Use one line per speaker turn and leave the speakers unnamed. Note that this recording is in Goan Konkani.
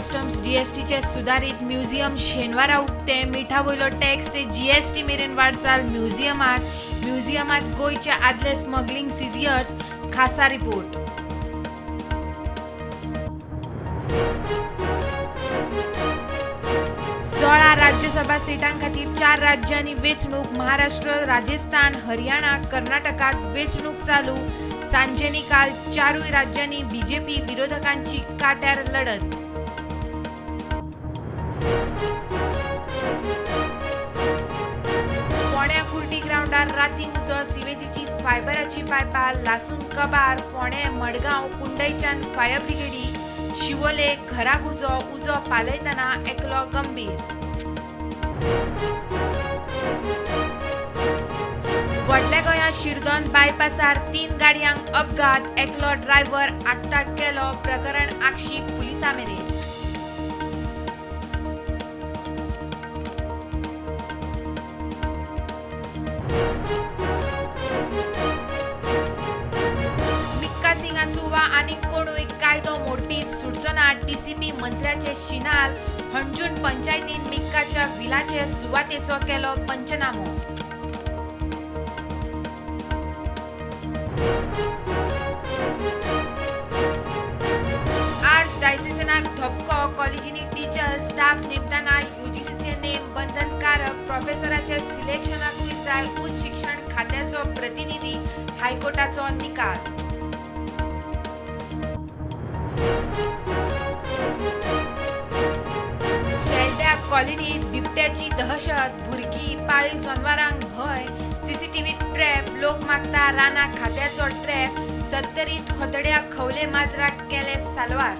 कस्टम्स जीएसटीचे सुदारीत म्युझियम शेनवारा उक्ते. मिठा वयलो टॅक्स ते जीएसटी मेरेन वाटचाल म्युझियमात गोंयचे आदले स्मगलिंग सिझियर्स. खासा रिपोर्ट. सोळा राज्यसभा सिटां खातीर 4 राज्यांनी वेंचणूक. महाराष्ट्र, राजस्थान, हरियाणा, कर्नाटकात वेंचणूक चालू. सांजे निकाल. 4 राज्यांनी बीजेपी विरोधकांची काट्यार लढत. फोंड्या कुर्टी ग्रावंडार राती उजो. सिवेजीची फायबराची पायपां लासून कबार. फोंडें, मडगांव, कुंडयच्यान फायर ब्रिगेडी. शिवोले घराक उजो. उजो पालयतना एकलो गंभीर. व्हडल्या गोंया शिरदोन बायपासार 3 गाडयांक अपघात. एकलो ड्रायव्हर आगताक गेलो. प्रकरण आगशी पुलिसां मेरेन. मिक्का सिंग आसूं वा आनीक कोणूय कायदो मोडपी सुटचो ना. डीसीपी मंत्र्याचे शिनाल. हणजूण पंचायतीन मिक्काच्या विलाचे सुवातेचो केलो पंचनामो. आर्च डायसेसनाक धपको. कॉलेजींनी टिचर स्टाफ नेमतना यूजीसीचे नेम बंधनकारक. प्रोफेसराच्या सिलेक्शनाकूय जाय उच्च शिक्षण खात्याचो प्रतिनिधी. हायकोर्टाचो निकाल. शेल्ड्या कॉलनीत बिबट्याची दहशत. भुरगीं, पाळीव जनावरांक भंय. CCTV trap. लोक मागता रानां खात्याचो ट्रॅप. सत्तरीत खोतड्या खवले माजराक केले साल्वार.